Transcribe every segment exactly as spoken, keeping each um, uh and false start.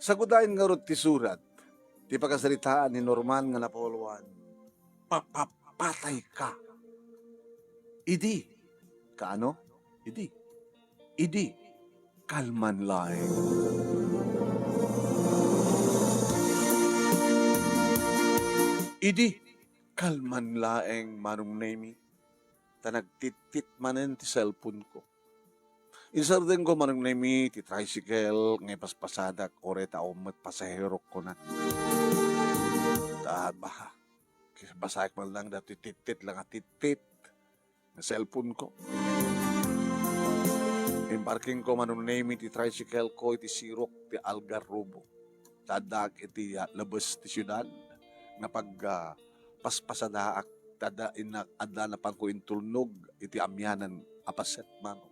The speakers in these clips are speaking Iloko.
Sagudayen ngarud ti surat, ti pakasaritaan ni Norman nga napauluan, "Papapatayka." Idi, kaano? Idi. Idi, kalman laeng. Idi, kalman laeng, Manong Nemi. Ta nagtittit manen ti cellphone ko. Insardengko, Manong Nemi, ti tricycle nga ipaspasadak, uray ta awan met pasaherok, kunak. Ta, bah, basaek man lang datoy tittit lang a tittit nga cellphone ko. Imparking ko, Manong Nemi, ti tricycle ko iti sirok ti Algarrobo. Ta addaak iti, ah, labes ti siudad nga pag, ah, paspasadaak, ta adda, inna-, adda napanko intulnog iti amianan a paset, Manong.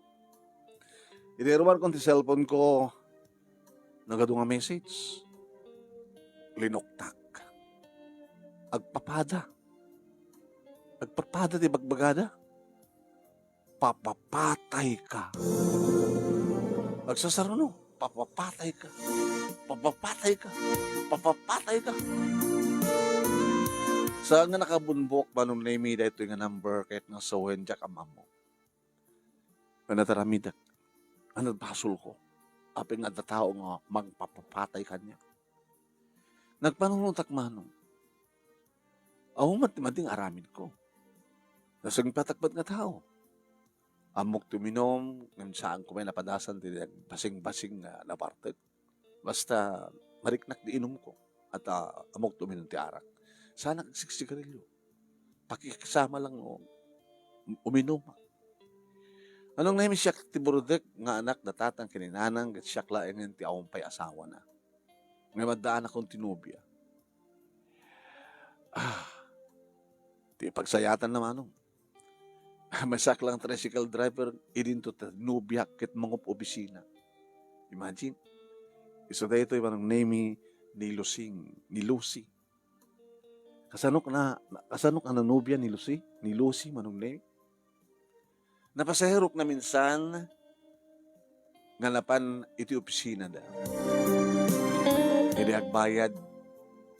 Idi iruarkon ti cellphone ko, nagadu nga message. Linuktak. Agpapada. Agpapada ti bagbagada. "Papapatayka." Agsasaruno, "Papapatayka. Papapatayka. Papapatayka." Saan nga nakabunbok, Manong Nemi, daytoy nga number ket nga sawen, diak ammo. Ania ti aramidek? Ania ti basolko? Apay nga adda tao nga mangpapapatay kaniak? Nagpanunotak, Manong. Awan met ti madi nga aramidko. Nasungpetak met nga tao. Ammok ti uminum, ngem saanko met napadasan ti nagbasing-basing nga nabartek. Basta mariknak ti inumko, at, ah, ammok ti uminum ti arak. Saanak agsiksigarilio. Pakikasama lang, no, uminum. Manong Nemi, siak ti burdek nga anak da tatang ken ni nanang, ket siak laengen ti awan pay asawana. Ngem adda anakon ti nobia. Ah, ti pagsayatanna, Manong. Masak lang tricycle driver, idinto ta nobia ket mangup-obisina. Imagine, isu daytoy, Manong Nemi, ni Lusing, ni Lucy. Kasano na, kasano a nanobia ni Lucy? Ni Lucy, Manong Nemi? Napasaherok na minsan nga napan iti opisinada. Idi agbayad,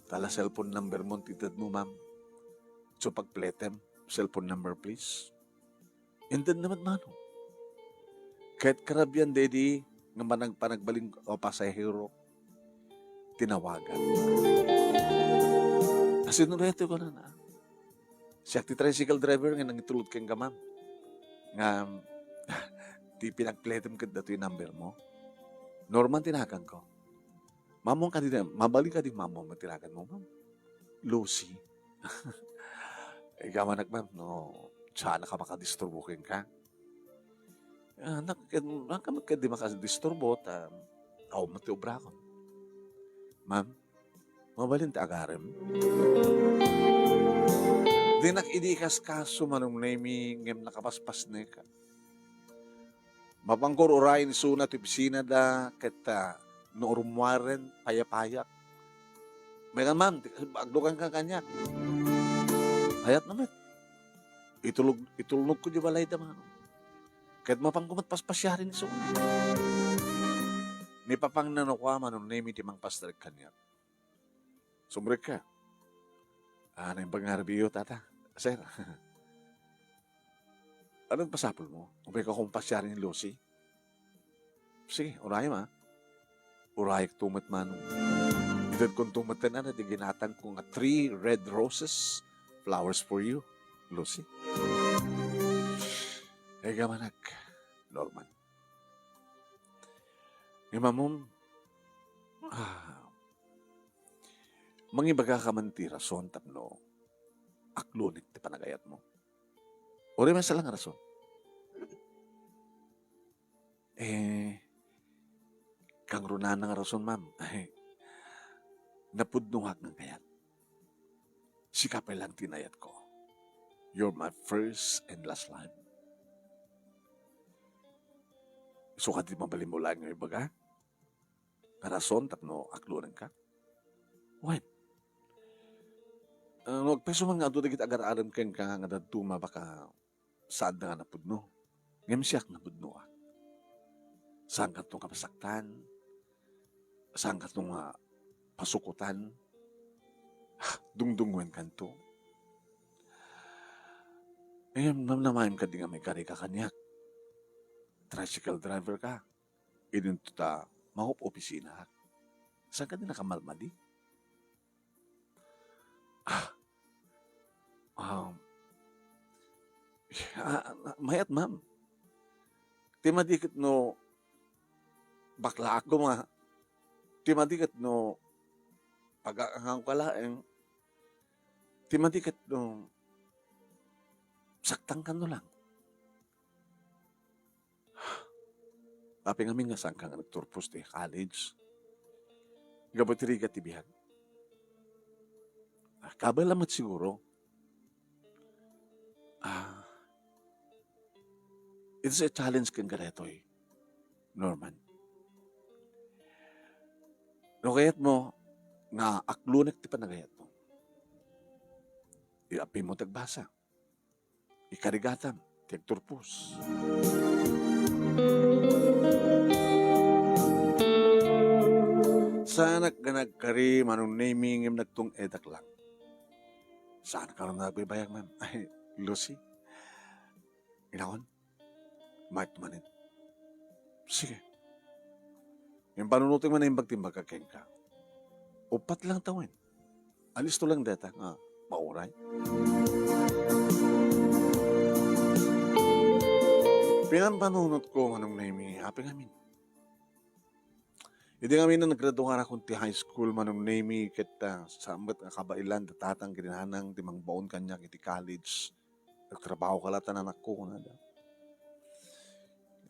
tala cellphone number mo ti itedmo, ma'am. So, pagpletem, cellphone number, please. Intedna met, Manong. Ket karabian daydi nga manag-, panagbalin a pasahero, tinawagan. Asino daytoy, kunana? Siak ti tricycle driver nga nangitulod kenka, ma'am. Nga, ti pinagpletem ket datoy number mo. Norman ti naganko. Ma'am, kadi, mabalin kadi, ma'am, mo ti naganmo, ma'am? Lucy. Ikaw manak, ma'am, no, saan ka makadisturbo kenka? Ah, nak-, ken-, nak-, ken di makadisturbo, ta, awan met ti obrakon. Ma'am, mabalin ti agarem? Dinak idi ikaskaso, Manong Nemi, ngem nakapaspasneka. Mapanko urayen isuna ti opisinada, ket, ah, no urummuaren, payapayak. Megan, ma'am, ti-, aglukanka kaniak. Ayat na met. Itulog, itulnogko di balayda, ma'am. Ket mapanko met paspasiaren isuna. Ni papang nano kua, Manong Nemi, ti mangpastrek kaniak. Sumrekka. Ah, naimbag nga arabiyo, tata. Sir. Anong pasapul mo? Umay ka kong pasyari ni Lucy? Sige, urayem, ah. Urayek to met, Manong. Itedkon to met, ano, ti ginatang ko nga three red roses, flowers for you, Lucy. Ay, gamanak, Norman. Imamom, ah, mangibaga ka man ti rason tapno aklonek ti panagayat mo. Uray maysa lang nga rason. Eh, kangrunaan nga rason, ma'am. Ay, napudnoak nga kayat. Sika pay lang ti nayat ko. You're my first and last love. Isu kadi mabalin mo laeng nga ibaga nga rason tapno aklonenka? Wen, ah, no agpayso man nga adu dagiti agar-arem kenka nga dadduma, baka saanda nga napudno. Ngem siak, napudnoak. Saankanto nga masaktan. Saan kato nga pasukotan? Dungdungngoenkanto. Ngem namnamaem kadi nga maikari ka kaniak. Tricycle driver ka. Idinto ta mangop-opisinaak. Saan kadi nakamalmadi? Ah, um, ah, mayat, ma'am. Ti madi ket no baklaak koma. Ti madi ket no pagaangan ko laeng. Ti madi ket no saktangkan no lang. Apay ngamin nga saanka nga nagturpos ti college? Gapu ti rigat ti biag. Ah, kabay la met siguro. Ah, it's a challenge ken kadaytoy, Norman. No kayatmo nga aklonek ti panagayatmo, apay mo ti agbasa. Ikarigatam ti agturpos. Saanak nga nagkari, Manong Nemy, ngem nagtung-edak lang. Saan ka nga nagbaybayag, ma'am? Ay, Lucy. Inaon? Mike manen. Sige. Ngem panunotem nga naimbag ti imbagak kenka. Uppat lang tawen. Alisto lang dayta nga mauray. Pinampanunotko, Manong Nemy, apay ngamin. Idi ngamin a naggraduarakon ti high school, Manong Nemy, ket, ah, saan met nga kabaelan da tatang ken nanang ti mangbaon kaniak iti college. Nagtrabaho ka latta, anakko, kunada.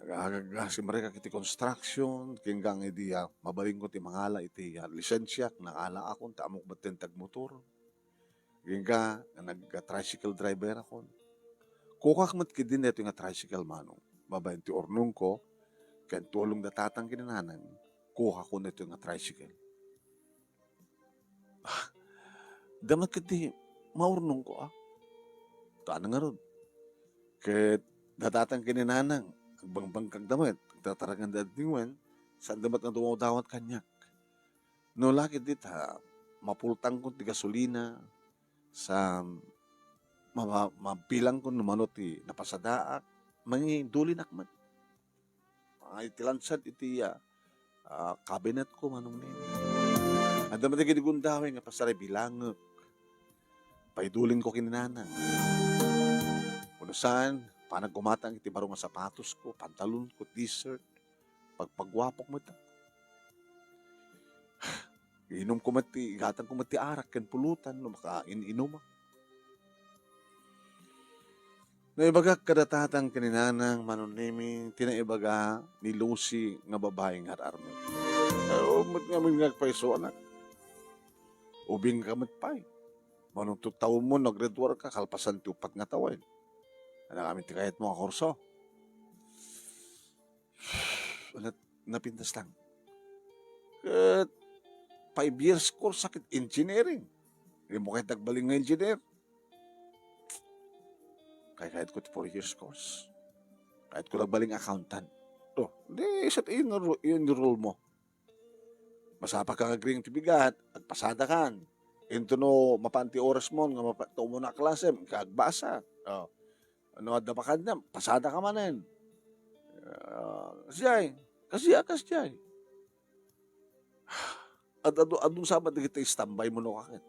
Nag-, nag-, simrekak iti construction, ken gangidi, ah, mabalinko ti mangala iti, ah, lisensiak, nangalaakon, ta ammok met ti agmotor. Ken ga, nag-tricycle driverakon. Kukak met ketdi daytoy nga tricycle, Manong. Babaen ti urnongko, ken tulong da tatang ken nanang, kukakon daytoy nga tricycle. Ah, da met ketdi maurnongko, ah. Haan ngarud. Ket da tatang ken nanang, agbangbangkak da met, agtataraganda dingwen, saan da met nga dumawdawat kaniak. No la ketdi ta mapultangkon ti gasolina, sa ma-, ma-, mabilangkon no mano ti napasadaak, mangidulinak met. Ay, ti lansad iti, ah, ah, kabinetko, Manong Nemy. Adda met dagiti gundaway nga pasarabilangek. Paidulingko ken nanang. Wenno saan, panaggumatang iti baro nga sapatosko, pantalonko, t-shirt. Pagpaguapok met. Inumko met ti, igatangko met ti arak ken pulutan no makain-inumak. Naibagak kada tatang ken nanang, Manong Nemy, ti naibaga ni Lucy nga babai nga ar-armek. Ay, o, met ngamin nga agpayso, anak. Ubingka met pay. Manong tattawenmo no aggraduarka, kalpasan ti uppat nga tawen. Ania ngamin ti kayatmo nga kurso? Napintas lang. Ket five years course ket engineering. Di mo kayat agbalin nga engineer. Kay kayatko ti four years course. Kayatko agbalin accountant. To, di, sa enroll, enroll mo. Masapaka nga agring ti bigat, agpasadakan. Intono mapan ti orasmo nga mapa-, ta umuna a klasem, inka agbasa. O. No adda pakadna, pasadaka manen. Ah, kasdiay, kasdiay, kasdiay. Ad-, adu-, adun sa met dagiti standby mo no kaket.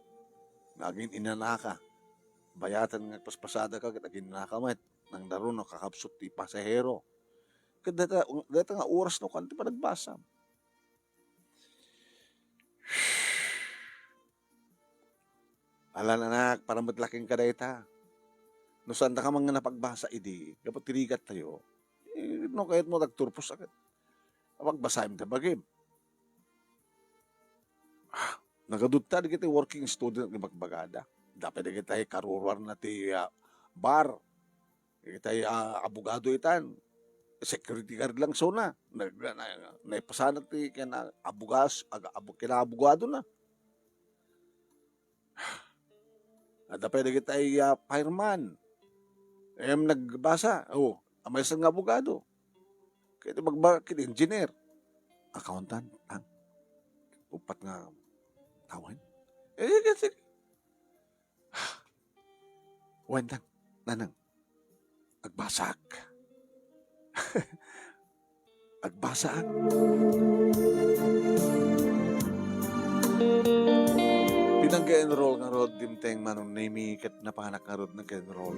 Nga agin-inanaka. Bayatan nga agpaspasadaka ket agin-inanaka met. Nang daron no kakabsut ti pasahero. Ket dayta, dayta nga oras no kan ti panagbasa. Alan, anak, para met la kenka dayta. No saandaka man nga napagbasa idi, gapu ti rigattayo, eh, no kayatmo, agturpos a ket. Pagbasaem ti bagim. Ah, nagadutta dagiti working student nga ibagbagada. Adda pay dagiti karuruarna ti, ah, bar. Itay, ah, abogado itan, security guard lang sona. Na, na, na, naipasana ti ken, ah, abogas-, ag-, abo-, ken abogado na. Adda pay dagitay, ah, fireman. Em, nagbasa, o, maysa nga abogado. Ket magba-, ket engineer. Accountant, ang. uppat nga tawen. Eh, sige, sige. Wen, Nang, Nanang, agbasaak. Agbasaak. Pinangga-enroll ngarud dimteng Manong Nemi ket napanak ngarud nag-enroll.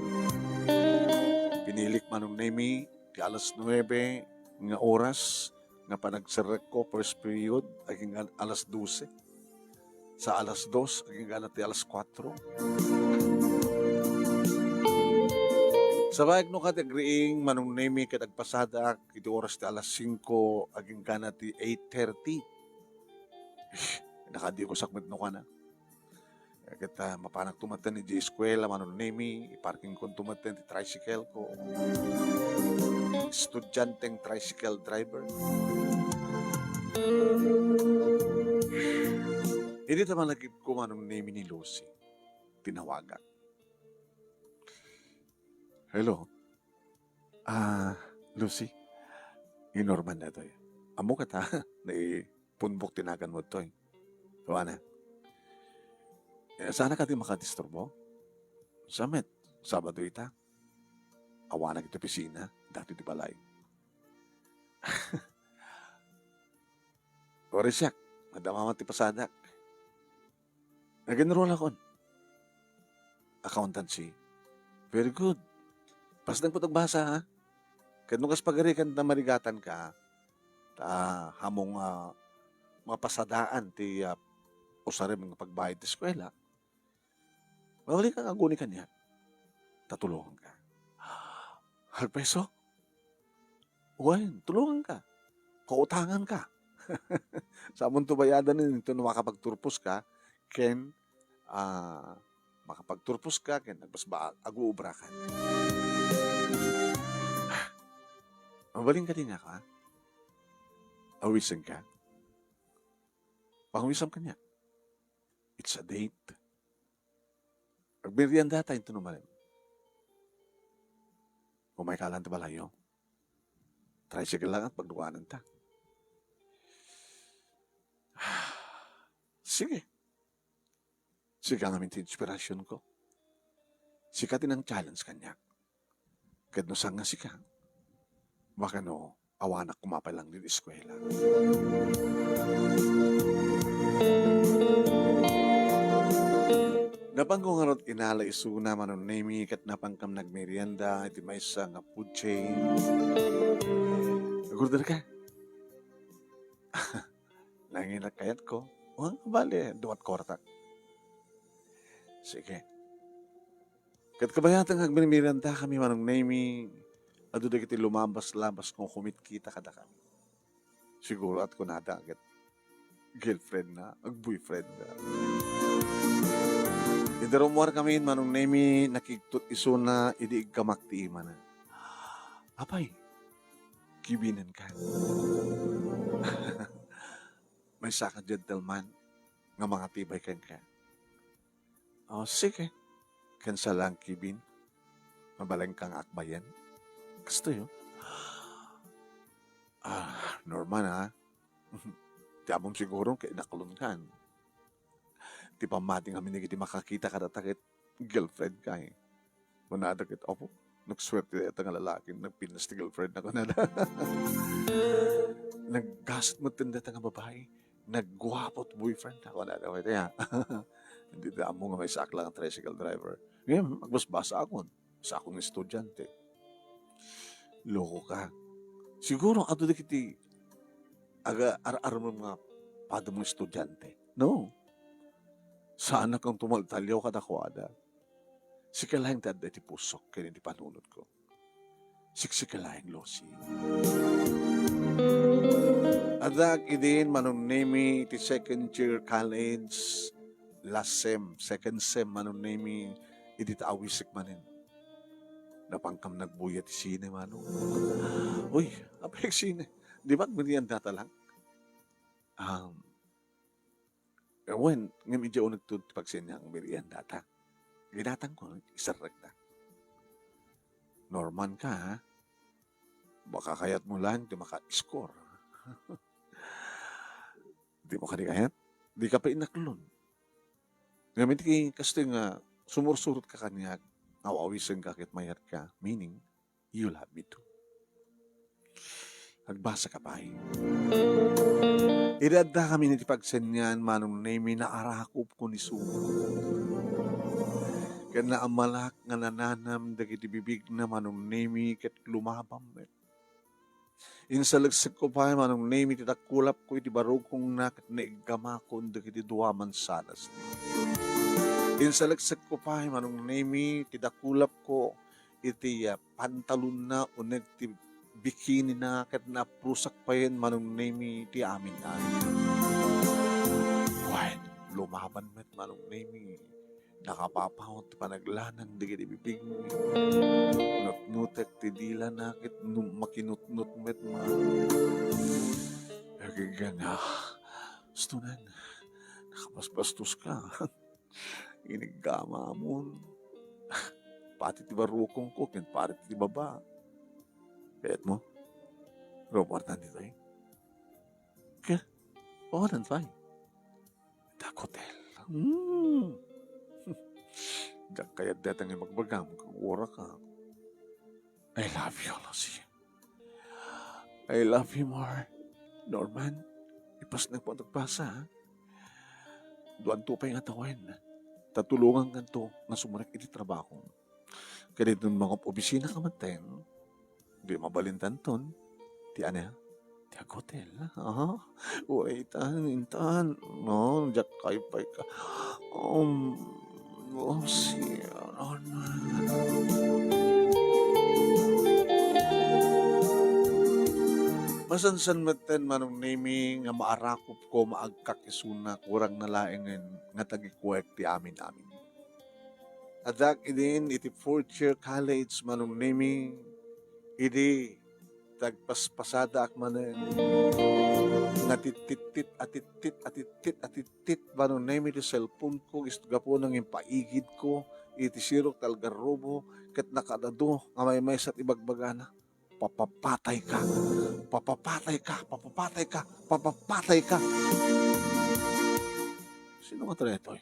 Pinilik Manong Nemi ti alas nuebe nga oras nga panagserrekko, first period, agingga alas dose. Sa alas dos, agingga ti alas kuatro. Sabayag no kadi agriing, Manong Nemi, ket agpasadaak iti oras ti alas singko, agingga ti eight thirty. Nakadigosak met no kana. Ket, ah, mapanak tumaten iti eskuela, Manong Nemi, iparkingkon tumaten ti tricycle ko. Estudianteng tricycle driver. Idi ta malagipko, Manong Nemi, ni Lucy, tinawagak. Hello. Ah, Lucy, ni Norman daytoy. Ammok ta, ni Punbok ti naganmo daytoy. Kuana, eh, saan kadi makadisturbo? Saan met, Sabado ita. Awanak iti opisina, adda ti balay. Uray siak, adda man ti pasadak. Nag-enroll akon. Accountancy. Very good. Pasdeng pay agbasa, ha? Ket no kas pagarikan ta marigatanka, ta ammom nga mapasadaan ti, ah, usarem nga pagbayad ti eskuela, mabalinka nga aguni kaniak. Ta tulonganka. Agpeso? Wen, tulonganka. Kautanganka. Sa ammom ti bayadan, inton makapagturposka ken, ah, makapagturposka ken agbasbaak, aguobrakan. Mabalinka kaniak, ha? Awisenka. Pangawisem kaniak. It's a date. Agmeriendata inton umalem. Umayka laeng ti balayyo. Tricycle laeng pagduananta. Sige. Sika ngamin ti inspirasionko. Sika ti nang-challenge kaniak. Ket no saan nga sika, baka no awanak koma pay laeng ti eskuela. Napanko ngarud inala isuna, Manong Nemi, ket napankam nagmerienda iti maysa nga food chain. Nag-order ka? Nanginak kayatko? O, bale, dua't kuartak. Sige. Ket kabayatan nga agmeriendakami, Manong Nemi, adu dagiti lumabas-labas nga kumitkita kadakami. Siguro at kunada ket girlfriendna, ag-boyfriendna. Idi rummuarkami, Manong Nemi, nakigtot isuna idi iggamak ti imana. Apay, Kibinenka. Maysaka gentleman nga mangatibay kenka. O, sige. Ken sa laeng, Kibin, mabalinka nga akbayen. Kastoy, o. Ah, Norman, ha? Ti ammom siguro nga inaklonkan. Ti pammati ngamin dagiti makakita kadata ket girlfriendka, eh. Kunada ket, "Apo, nagsuerte dayta nga lalaki, nagpinas ti girlfriendna," kunada. "Naggasat met dayta nga babai, nagguapo ti boyfriendna," kunada. Wen, ita, ha? Dita ammo nga maysaak laeng nga tricycle driver. Ngem, agbasbasaakon. Sa akon estudiante. Lokoka. Siguro, adu dagiti aga-, ar-armem nga padam nga estudiante. No. Saanak nga tumaltaliaw kadakuada. Sika laeng ti adda iti pusok ken iti panunotko. Siksika laeng, Lucy. Addaak idin, Manong Nemi, iti second year college, last sem, second sem, Manong Nemi, idi ta awisek manen. Napankam nagbuya ti sine, Manong. Uy, apay sine? Di ba, meriendata lang? Um, Wen, ngem idiay unegto ti pagseniak, meriendata. Ginatangko, iserrekta. Norman ka, ha? Baka kayatmo laeng ti maka-score. Dimo kadi kayat? Dika pay inaklon. Ngem iti kastoy nga sumursurotka kaniak, aw-awisenka ket mayarka, meaning, you love me too. Agbasaka pay. Idi addakami iti pagsenian, Manong Nemy, naarakobko ni Sue. Ket naammalak nga nananam dagiti bibigna, Manong Nemy, ket lumabam met. Insaleksekko pay, Manong Nemy, ti dakulapko iti barukongna ket naiggamakon dagiti dua mansanasna. Insaleksekko pay, Manong Nemy, ti dakulapko iti, ah, pantalonna uneg ti bikinina ket naaprusak payen, Manong Nemy, ti amin-amin. Wen, lumaban met, Manong Nemy. Nakapapawag ti panaglanang dagiti bibigmi. Nutnutek ti dilana ket nu-, makinutnot met, Manong. Agingga nga, "Stonan, nakabasbastoska." Iniggamamon. Pati ti barukongko ken pati ti baba. Kayatmo? Ruportan ditoy? Ke? Awanan pay. Ita hotel. Hmm. Diak kayat dayta nga ibagbagam, kaguraka. I love you, Lucy. I love you more. Norman, ipasnek mo ti agbasa, ha? Duanto pay nga tawen. Ta tulongankanto nga sumrek iti trabaho. Ket idi mangup-opisina ka manen, di mabalintanton. Ti ania? Ti hotel. Aha. Uray, intan, intan. No, diak kayat pay ka. Um, oh, si, ano na. Masansan metten, Manong Nemy, nga maarakopko, maagkak isuna, kurang na laengen nga tagikuek ti amin-amin. Addak idin iti fourth year college, Manong Nemy, idi tagpaspasadaak manen nga tittit, atittit, atittit, atittit, Manong Nemy, ti cellphone-ko, isu gapuna nga impaigidko iti sirok ti algarrobo ket nakaad-adu nga maymaysa ti ibagbagana. Papapatayka. Papapatayka. Papapatayka. Papapatayka. Sino nga daytoy?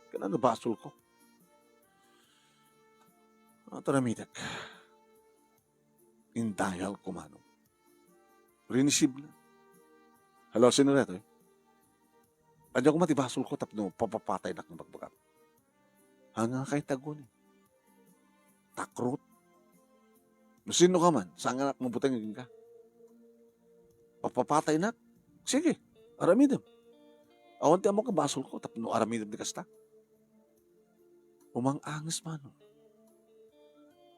Ket ania basolko? At aramidek. Indayalko, Manong. Rinisibna. Hello, sino daytoy? Ania koma ti basolko tapno papapataynak nga bagbagam? Ania kayatko aguni? Takrot? No sino ka man, saan nga anak nga buteng nga kenka? Papapataynak? Sige, aramidem. Awan ti ammok nga basolko tapno aramidem ti kasta. Umang-anges, Manong.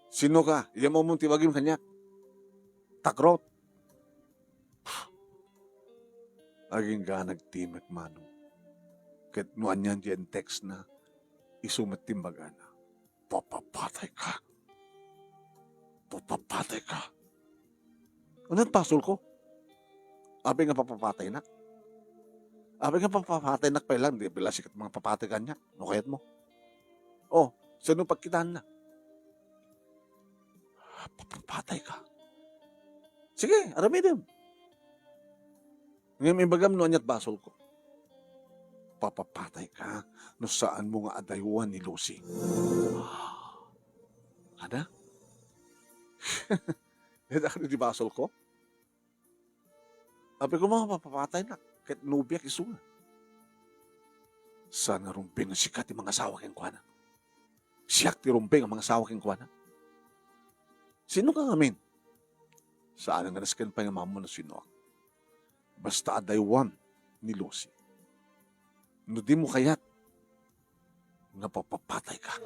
Sino ka? Iyammon ti bagim kaniak. Takrot. Agingga nagtimek, Manong. Ket no anian ti in-text na, isu met ti imbagana, "Papapatayka. Papapatayka." Ania ti basolko? Apay nga papapataynak? Apay nga papapataynak pay lang, di pay la sikat mangpapatay kaniak, no kayatmo? Oh, sino pagkitaenna? Papapatayka. Sige, aramidem. Ngem ibagam no ania ti basolko. Papapatayka no saanmo nga adaywan ni Lucy. Ada? Ania ti basolko? Apay koma, papapataynak ket nobiak isuna. Saan nga rumbeng no sika ti mangasawa kenkuana? Siak ti rumbeng a mangasawa kenkuana? Sino ka ngamin? Saan nga nasken pay nga ammo no sinoak. Basta adaywam ni Lucy. No dimo kayat, nga papapatayka.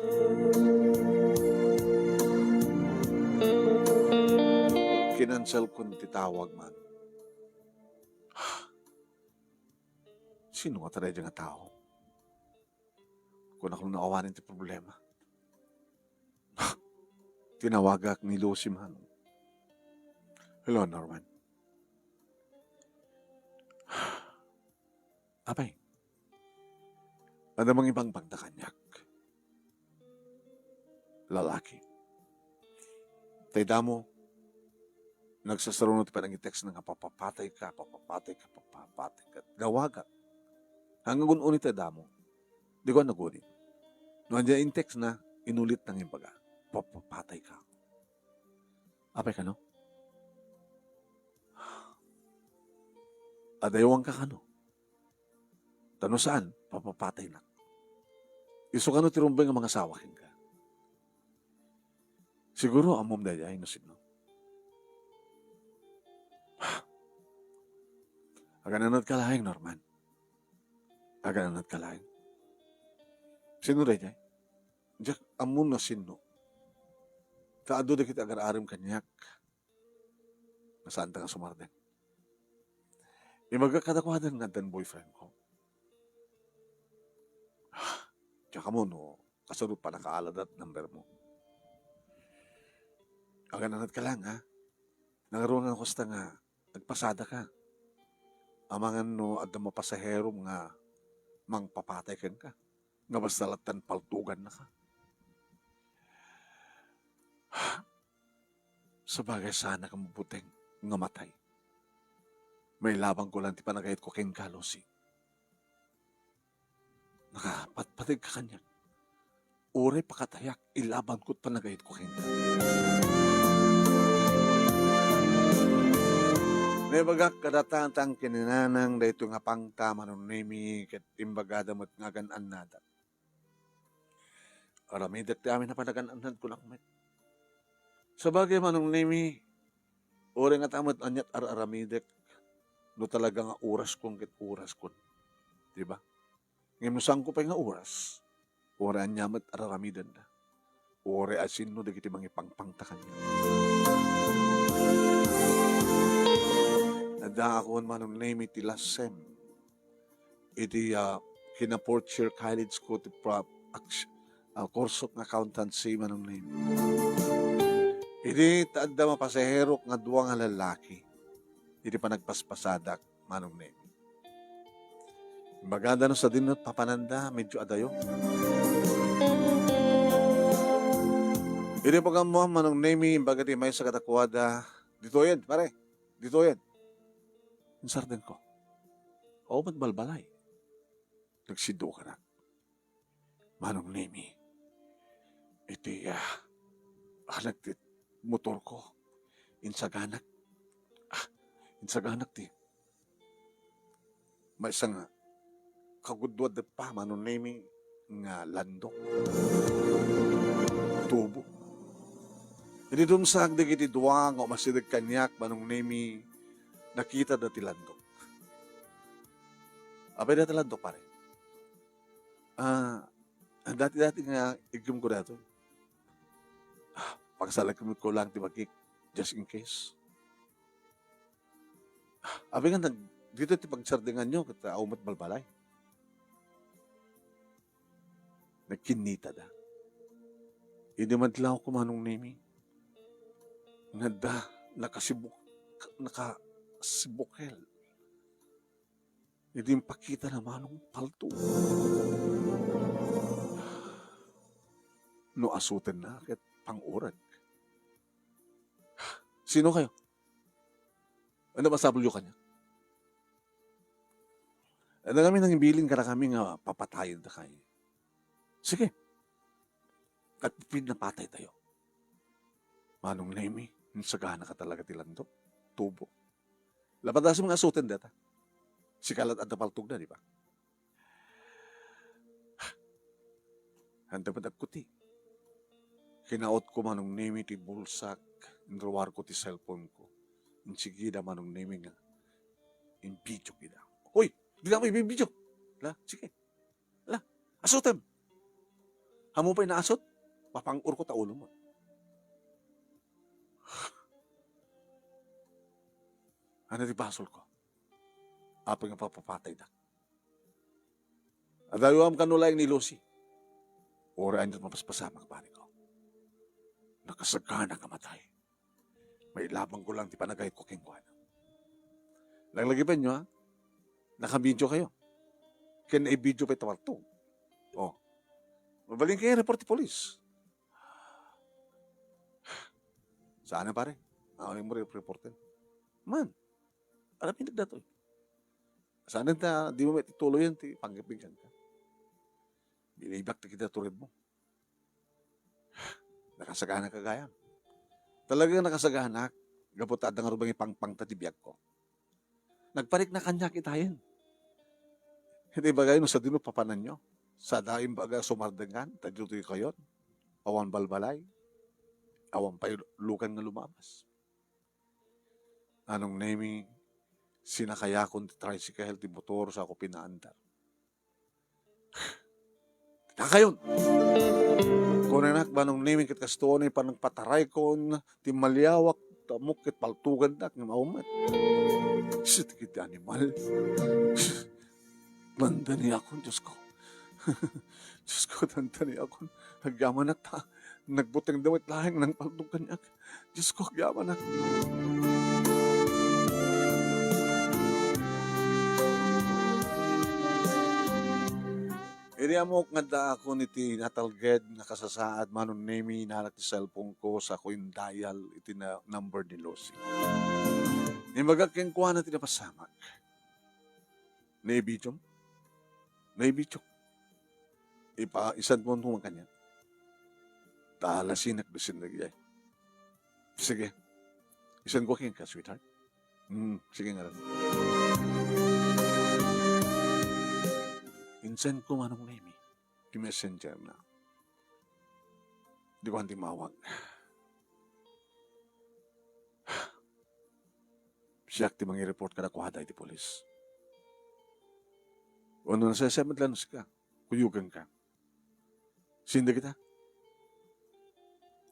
Kinanselkon ti tawag, Manong. Sino nga dayta nga tao? Kunak no awanen ti problema. Tinawagak ni Lucy, Manong. Hello, Norman. Apay, adda mangibangbangda kaniak. Lalaki. Tay damo, nagsasaruno ti panangitext na nga, "Papapatayka, papapatayka, papapatayka." Dawagak. Ang agun-unit a damo, di ko naguni. No ania in text na, inulit nang imbaga, "Papapatay ka." Apay kano? Adaywan ka kano? Ta no saan, papapataynak. Isu kano ti rumbeng nga mangasawa kenka? Siguro ammom daydiay no sino. Agananat ka laeng, Norman. Agananat ka laeng. Sino daydiay? Diak ammo no sino. Ta adu dagiti agar-arem kaniak nga saanta nga sumardeng. Imbagak kadakuada nga addan boyfriend ko. Diak ammo no kasano pannakaaladat number mo. Agananat ka lang, ha? Nangaruan nga kasta nga agpasadaka. Amangan no adda mapasaherom nga mangpapatay kenka, nga basta lattan paltogannaka. Sabagay, saanka mabuteng nga matay. Mailabanko lang ti panagayatko kenka, Lucy. Nakapatpategka kaniak. Uray pakatayak, ilabanko ti panagayatko kenka. Naibagak kadata nga kinananang daytoy nga pangta, Manong Nemi, ket imbagada met nga agan-annadak. Aramidek ti amin a panagan-annadko met. Sabagay, Manong Nemi, uray ngata met aniat ar-aramidek, no talaga nga oraskon ket oraskon. Di ba? Ngem no saanko pay nga oras, uray ania met ar-aramidenda. Uray a sinno dagiti mangipangpangta kaniak. Addaakon, Manong Nemi, ti last sem iti, ah, kina fourth year college ko ti pra-, aks-, ah, kurso nga accountancy, Manong Nemi. Idi ta adda mapasaherok nga dua nga lalaki iti panagpaspasadak, Manong Nemi. Imbagada no sadino papananda, medyo adayo. Idi pagammoan, Manong Nemi, imbaga ti maysa kadakuada, "Ditoyen, pare, ditoyen." Insardengko. Awan met balbalay. Nagsidukanak. Manong Nemi, iti, ah, anak ti motorko, insaganak. Ah, insaganak ti maysa nga kagudua deppa, Manong Nemi, nga landok. Tubo. Idi dumsak dagiti dua nga umasideg kaniak, Manong Nemi, nakitada ti landok. Apay dayta landok, pare? Ah, dati-dati nga iggem ko daytoy. Ah, pagsalakemko lang ti bagik, just in case. Ah, abi nga nag-, dito ti pagsardinganyo, ket awan met balbalay. Nagkinnitada. Idi madlawko, Manong Nemi, nga adda nakasibuk-, nakasibukel. Idi impakita na Manong palto. No asotenna ket pang-urag. Sino kayo? Ano masapulyo kaniak? Ano kami nang ibilin kada kami nga papatayan da kayo? Sige. Ket pinapatay tayo. Manong Nemi, insagana ka talaga ti landok. Tubo. Lapadas nga asoten data. Sika lat adda paltogna, di ba? Anta met agkuti. Kinautko, Manong Nemi, ti bulsak, inruarko ti cellphone ko. Insigida, Manong Nemi, nga in-video kida. Hoy, di na ako i-video. La, sige. La, asotem. Ammo pay naasot, papang-urko ta ulo mo. Ano ti basolko? Apay nga papapataydak? Adayuam kano laeng ni Lucy. Uray ania't mapaspasamak, pare ko. Nakasagana nga matay. Mailabanko lang ti panagayatko kenkuana. Laglagipenyo, ha? Naka-video kayo. Ken i-video pay ta palto. Oh. Mabalin kayo report ti polis. Saan na, pare? Ano mo reporten? Man, alam mo datoy. Saan ta, dimo met ituloyen ti panggepigangka. Binibak ti kita tured mo. Nakasagana ka gayam. Talaga nakasaganak, gapu ta adda ngarud nga ipangpangta ti biagko. Nagparikna kaniak itayen. Iti bagay no sadino papananyo. Sada imbaga sumardengan, ta ditoy kayon. Awan balbalay. Awan pay lukan nga lumabas. Manong Nemi, sinakayakon ti tricycle, ti motor, sa ako pinaandar. Dakayon! Kunanak, Manong Nemi, ket kastoy ni panangpataraykon ti maliawak, tamok ket paltugannak nga maumet. Sit ket animal. Dandaniakon, Diosko. Diosko, dandaniakon. Agyamanak ta. Nagbuteng damit laeng nangpaltog kaniak. Diosko, agyamanak. Idi ammok nga addaakon iti natalged nga kasasaad, Manong Nemi, inalak ti cellphone ko, sa ko indial iti na-, number ni Lucy. Imbagak kenkuana ti napasamak. Naibidiom? Naibidiok. Ipa-, isendmo man kaniak. Ta lasinak ti sindeg idiay. Sige. Isendko kenka, sweetheart. Hmm, sige ngarud. Insendko, Manong Nemi. Ti messenger na. Di ko anti mawag. Siak ti mangi-report kadakuada iti pulis. Wenno nasesemed laeng sika, kuyogenka. Sindeg ita.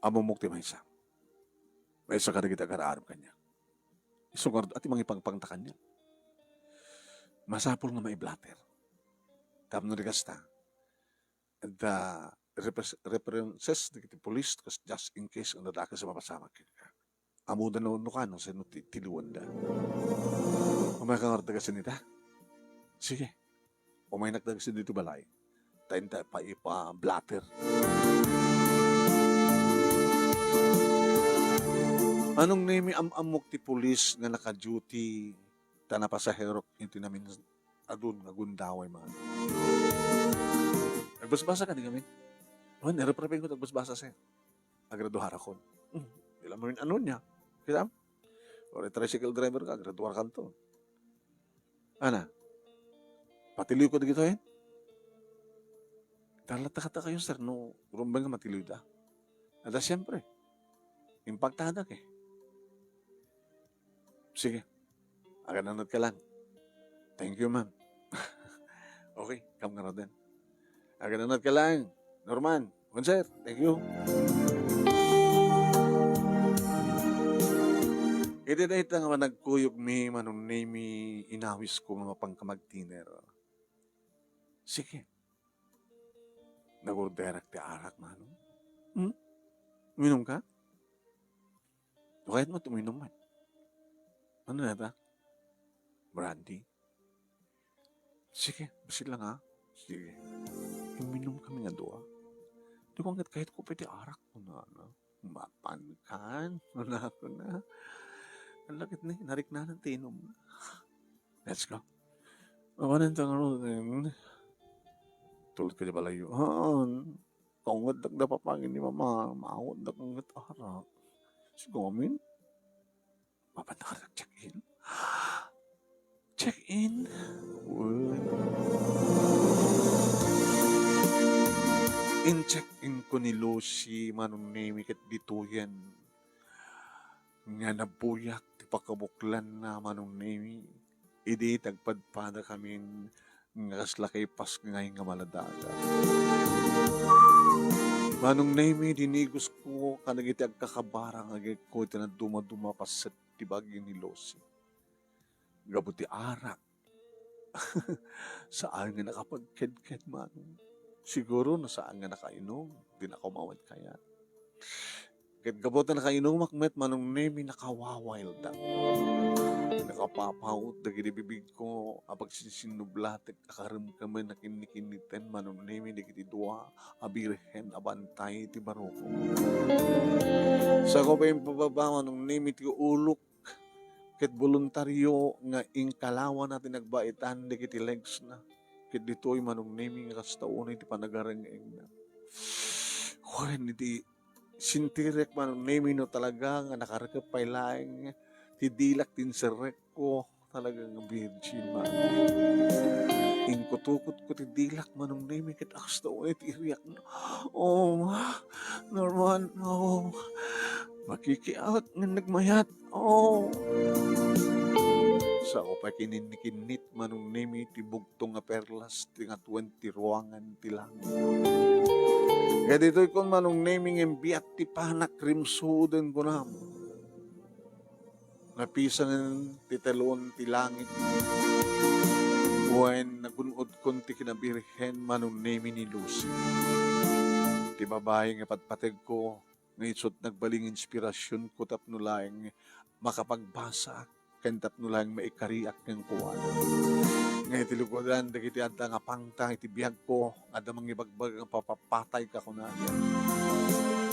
Ammomok ti maysa. Maysa kadagiti agar-arem kaniak. Isu ngarud a ti mangipangpangta kaniak. Masapul nga maiblater. Tapno di kasta, adda repres-, references dagiti pulis kas just in case nga dakes a mapasamak kenka. Ammoda no, no kano, sino ti, ti liwenda. Umayka ngarud dagsen ita? Sige. Umaynak dagsen ditoy balay. Ta inta pay ipa-blotter. Manong Nemi, am-ammok ti pulis nga naka-duty ta napasaherok iti namin-adun nga gundaway man. Nagbasbasa kadi ngamin? Wen, ireprepengko ti agbasbasa, sir. Agraduarakon. Hmm, di la mamin-ano niya. Kitam? Uray tricycle driver ka, agraduarakanto. Ana, patiloyko dagitoyen? Talatta kata kayo, sir, no rumbeng nga matiloyda. Ada, siyempre. Impaktadak eh. Sige. Agananat ka lang. Thank you, ma'am. Okay, kam nga roden. Agananat ka lang. Norman, wen, sir, thank you. Iti dayta nga panagkuyogmi, Manong Nemi, inawisko nga mapanka mag-dinner. Sige. Nag-orderak ti arak, Manong. Hmm? Uminom ka? No kayatmo ti uminom man. Ano na ta? Brandy? Sige, bassit lang, ha? Sige. Uminom kami nga dua. Di ko anggad kayat ko pwede arak, kunana. Mapankan, kunana. Ang lakit na, nariknanan ti inom na. Let's go. Awanan ta nga roden. Tulad ka di balayo. Haan. Kaungad dak da papangin ni mama. Maawat dak anggad arak. Sigamin. Mapandakan check-in. Check-in? Uy. In-check-in ko ni Lucy, Manong Nemi, ket ditoyen nga nabuyak ti pakabuklanna, Manong Nemi. Idi nagpadpada kamin nga kasla kaipas ngay nga maladagan. Manong Nemi, dinigosko kadagiti agkakabara nga agekko iti nadumaduma paset ti bagi ni Lucy. Gapu ti arak, saan nga nakapagkedked, Manong. Siguro no saan nga nakainom, di na ko mawad kayat. Ket gapu ta nakainumak met, Manong Nemi, nakawawayeldak. Nakapapaut dagiti bibigko a pagsinsinnublatek a karemkemen a kinnikinniten, Manong Nemi, dagiti dua a birhen a bantay ti baruko. Sako pay impababa, Manong Nemi, ti ulok ket boluntario nga inkalawana ti nagbaitan dagiti legsna. Ket ditoy, Manong Nemi, nga kasta unay ti panagareng-engna. Wen, iti sintirek, Manong Nemi, no talaga nga nakarekep pay laeng ti dilak ti inserrekko. Talaga nga virgin, Manong Nemi. Inkutukotko ti dilak, Manong Nemi, ket kasta unay ti iriakna. Oh, Norman, oh. Makikiawat nga nagmayat. Oh. Sao pay kininnikinnit, Manong Nemi, ti bugtong nga perlas ti nga twenty ruangan ti langit. Kaditoy kon, Manong Nemi, nga imbiat ti panak rimsuden kunam. Napisangen ti telon ti langit. Wen, nagun-odkon ti kinabirhen, Manong Nemi, ni Lucy. Ti babai nga patpategko, nga isut' nagbalin nga inspirasionko tapno laeng makapagbasa ken tapno laeng maikariak kenkuana. Nga iti lukodan dagiti adda nga pangta iti biagko, adda mangibagbaga nga papapatayka kunada.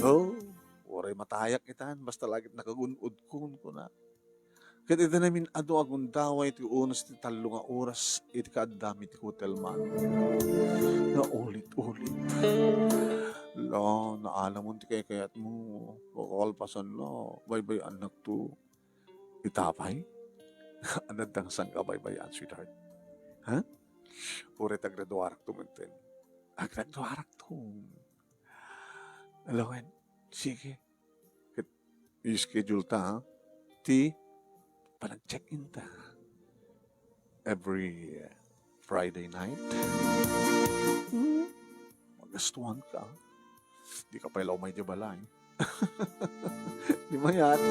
Oh, uray matayak itan, basta la ket nakagun-odkon, kuna. Ket iti namin-adu a gundaway ti unos ti tallo nga oras iti kaaddami ti hotel, Manong. Nga ulit-ulit. La, naalamon ti kaykayatmo. Kakalpasan la, baybay-annakto. Ita pay? Ania ti sangkabaybay-an, sweetheart? Ha? Uray ti agraduarakto metten. Agraduarakto. Lawen, sige. Ket i-schedule ta, ha? Ti panag-check-in ta. Every, uh, Friday night. Hmm? Magastuan ka. Di ka pay la umay di balay. Di mayat.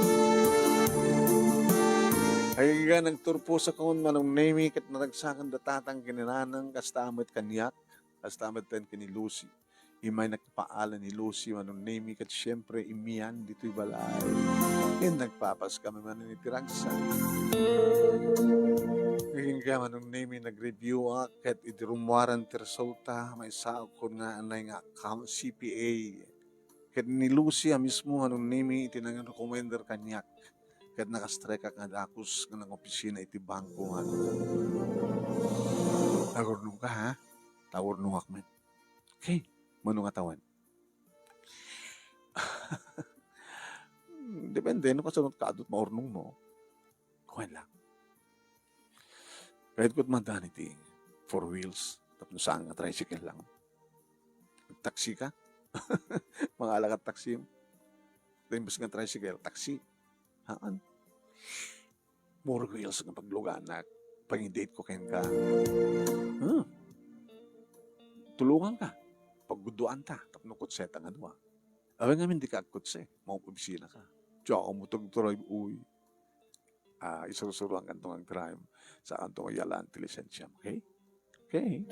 Ay, nga nagturpos akon, Manong Nemi, ket naragsakan da tatang ken ni nanang, kasta met kaniak, kasta met ten ken ni Lucy. Immay nagpaala ni Lucy, Manong Nemi, ket siempre, immian ditoy balay. Ken nagpapas kami manen iti ragsak. Naging ka, Manong Nemi, nag-review ak, ket iti rummuaran ti resulta, maysa ak kun nga anay nga account C P A. Ket ni Lucy a mismo, Manong Nemi, iti nang-recommender kaniak. Ket nakastrike ak nga dakus nga nangopisina iti bangko nga. Nagurnong ka, ha? Tagurnong ak met. Okay, mano nga tawen? Depende, no, kasano kaadut maurnong mo. Kuwan lang. Kahit kut madan iti four wheels, tapno saan nga tricycle lang. Taxi ka? Mangala ka taxi. Imbes nga tricycle, taxi. Haan. Four wheels nga pagluganak, pangidate ko kenka. Hmm. Tulungan ka. Pagguduan ta, tapno kutseta nga dua. Awan ngamin di ka agkutse, maopisina ka. Tsaka mo tagdrive, uy. Ah, isursuro ang kantong agdrive. Sa kantong ayalaan ti lisensyam, okay? Okay.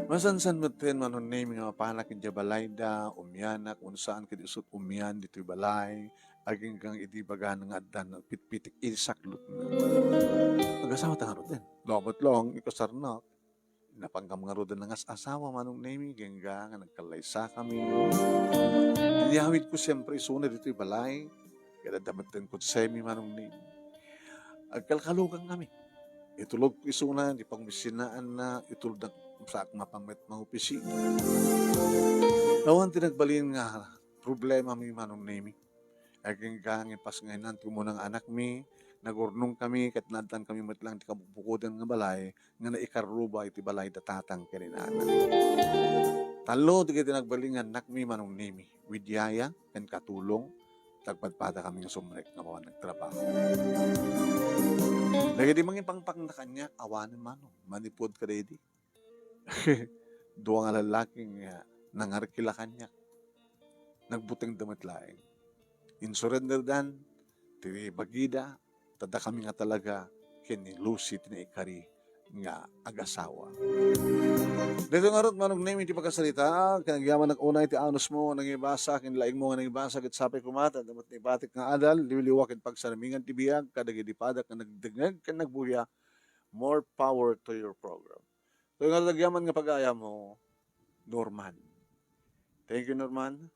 Masansan met ten, Manong Nemi, nga mapanak idiay balayda, umianak, unsaan ket isut' umian ditoy balay, aginggang idi bagan nga addan pitpitik iti saklotna. Agasawa ta ngarud ten. Dapat lang, ikasarnak. Napangkam ngarud a nangas-asawa, Manong Nemi, agingga nga nagkallaysakami. Inyawidko siempre isuna ditoy balay, ket adda met ten kutsemi, Manong Nemi. Agkalkalugan kami. Itulodko isuna, di pangobisinaanna, itulodnak saak mapang met mangopisina. Awan ti nagbalin nga problemami, Manong Nemi. Agingga nga ipasngaynan ti umuna nga anakmi, nagurnong kami, ket naaddan kami met lang ti kabukbukodan nga balay nga naikarruba iti balay da tatang ken ni nanang. Tallo dagiti nagbalin nga annakmi, Manong Nemi, with yaya ken katulong, tagpadpada kami nga sumrek nga mapan nagtrabaho. Dagiti mangipangpangna kaniak, awanen, Manong, manipud kadaydi. Dua nga lallaki nga nangarkila kaniak. Nagbutengda met laeng. Insurenderdan ti bagida, ta dakami nga talaga ken ni Lucy ti naikari nga agasawa. Daytoy ngarud, Manong Nemi, ti pakasarita, ket agyamanak unay ti anusmo nga nangibasa, ken laingmo nga nangibasa, ket sapay koma ta adda met naipatik nga adal, liwliwa ken pagsarmingan ti biag kadagiti padak nga nagdengngeg ken nagbuya. More power to your program. Daytoy ngarud agyaman nga pag-aayamo, Norman. Thank you, Norman.